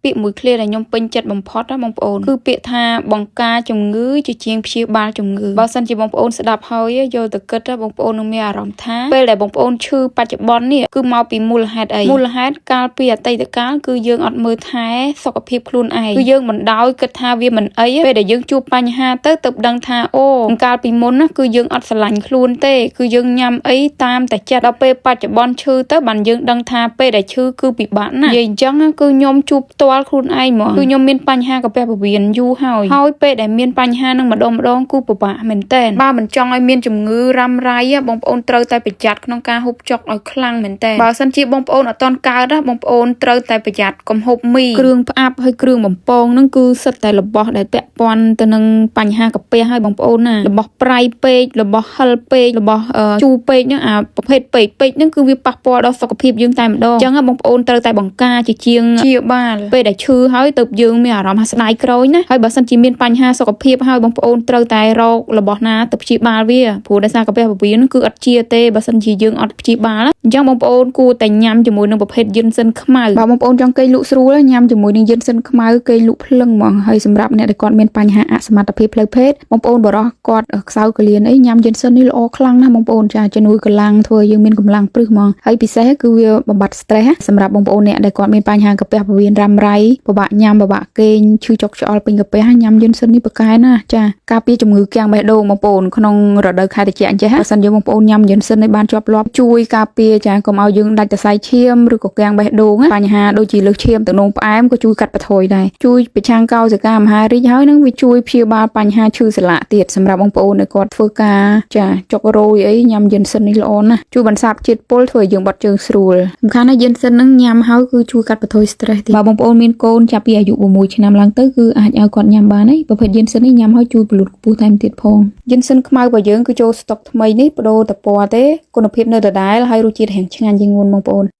ពាក្យមួយឃ្លាដែលខ្ញុំពេញចិត្តបំផុតណាបងប្អូនគឺពាក្យថាបង្ការជំងឺជាជាងព្យាបាលជំងឺបើសិនជាបងប្អូនស្ដាប់ហើយយកទៅគិតណាបងប្អូននឹងមានអារម្មណ៍ថាពេលដែលបងប្អូនឈឺបច្ចុប្បន្ននេះគឺមកពីមូលហេតុអីមូលហេតុកាលពីអតីតកាលគឺយើងអត់មើលថែសុខភាពខ្លួនឯងគឺយើងមិនដោយគិតថាវាមិនអីពេលដែលយើងជួបបញ្ហាទៅទៅដឹងថាអូកាលពីមុនណាគឺយើងអត់ស្រឡាញ់ខ្លួនទេគឺយើងញ៉ាំអីតាមតែចិត្តដល់ពេលបច្ចុប្បន្នឈឺទៅបានយើងដឹងថាពេលដែលឈឺគឺពិបាកណាស់និយាយអញ្ចឹងណាគឺខ្ញុំជួបផ្ទាល់ខ្លួនឯងហ្មងគឺខ្ញុំមានបញ្ហាកាពះពោះវៀនយូរហើយហើយពេលដែលមានបញ្ហានឹងម្ដងម្ដងគឺពិបាកមែនតើបើមិនចង់ឲ្យមានជំងឺរ៉ាំរ៉ៃបងប្អូនត្រូវតែប្រយ័ត្នក្នុងការហូបចុកឲ្យខ្លាំងមែនតើបើសិនជាបងប្អូនអត់ទាន់កើតណាបងប្អូនត្រូវតែប្រយ័ត្នកុំហូបមីគ្រឿងផ្អាប់ហើយគ្រឿងបំពងហ្នឹងគឺសិតតែរបស់ដែលពាក់ព័ន្ធទៅនឹងបញ្ហាកាពះហើយបងប្អូនណារបស់ប្រៃពេករបស់ហិលពេករបស់ជូរពេកហ្នឹងអាប្រភេទពេកពេកហ្នឹងគឺវាប៉ះពាល់ដល់សុខភាពយើងតែម្ដងអញ្ចឹងបងប្អូនត្រូវតែបង្ការជាជាងព្យាបាលពេលដែលឈឺហើយទៅយើងមានអារម្មណ៍ថាស្ដាយក្រោយណាហើយបើសិនជាមានបញ្ហាសុខភាពហើយបងប្អូនត្រូវតែរករបស់ណាទៅព្យាបាលវាព្រោះដោយសារកាពះពោះវៀនគឺអត់ជាទេបើសិនជាយើងអត់ព្យាបាលអញ្ចឹងបងប្អូនគួរតែញ៉ាំជាមួយនឹងប្រភេទយិនសិនខ្មៅ បើបងប្អូនចង់គេងលក់ស្រួលញ៉ាំជាមួយនឹងយិនសិនខ្មៅគេងលក់ភ្លឹងហ្មងហើយសម្រាប់អ្នកដែលគាត់មានបញ្ហាអសមត្ថភាពផ្លូវភេទបងប្អូនបរោះគាត់ខ្សោយកលៀនអីញ៉ាំយិនសិននេះល្អខ្លាំងណាស់បងប្អូនចាជំនួយកម្លាំងធ្វើឲ្យយើងមានកម្លាំងព្រឹសហ្មងហើយពិសេសគឺវាបំបត្តិ stress សម្រាប់បងប្អូនអ្នកដែលគាត់មានបញ្ហាកាពះពោះវៀនរ៉ាំរ៉ៃពិបាកញ៉ាំពិបាកគេងឈឺចុកឆ្អល់ពេញកាពះញ៉ាំយិនសិននេះប្រកែណាស់ចាការពារជំងឺគាំងបេះដូងបងប្អូនក្នុងរដូវខែត្រជាក់អញ្ចេះបើសិនយើងបងប្អូនញ៉ាំយិនសិននេះបានជាប់លាប់ជួយការពារចាកុំឲ្យយើងដាច់សរសៃឈាមឬក៏គាំងបេះដូងបញ្ហាដូចជាលើសឈាមទឹកនោមផ្អែមក៏ជួយកាត់បន្ថយដែរជួយប្រឆាំងកោសិកាមហារីកហើយនឹងវាជួយព្យាបាលបញ្ហាឈឺសន្លាក់ទៀតសម្រាប់បងប្អូនដែលគាត់ធ្វើការចាចុករយអីញ៉ាំយិនសិននេះល្អណាស់ជួយបន្សាបជាតិពុលធ្វើឲ្យយើងបត់ជើងស្រួលសំខាន់ណាស់យិនសិននឹងញ៉ាំហើយគឺជួយកាត់បន្ថយ stress ទៀតបើបងប្អូនមានកូនចាប់ពីអាយុ6ឆ្នាំឡើងទៅគឺអាចឲ្យគាត់ញ៉ាំបានហើយប្រភេទយិនសិននេះញ៉ាំហើយជួយពលូតកម្ពស់ថែមទៀតផងយិនសិនខ្មៅរបស់យើងគឺចូលស្តុកថ្មីនេះបដូរតែពណ៌ទេគុណភាពនៅដដែលហើយរសជាតិរាងឆ្ងាញ់ជាងមុនបងប្អូន។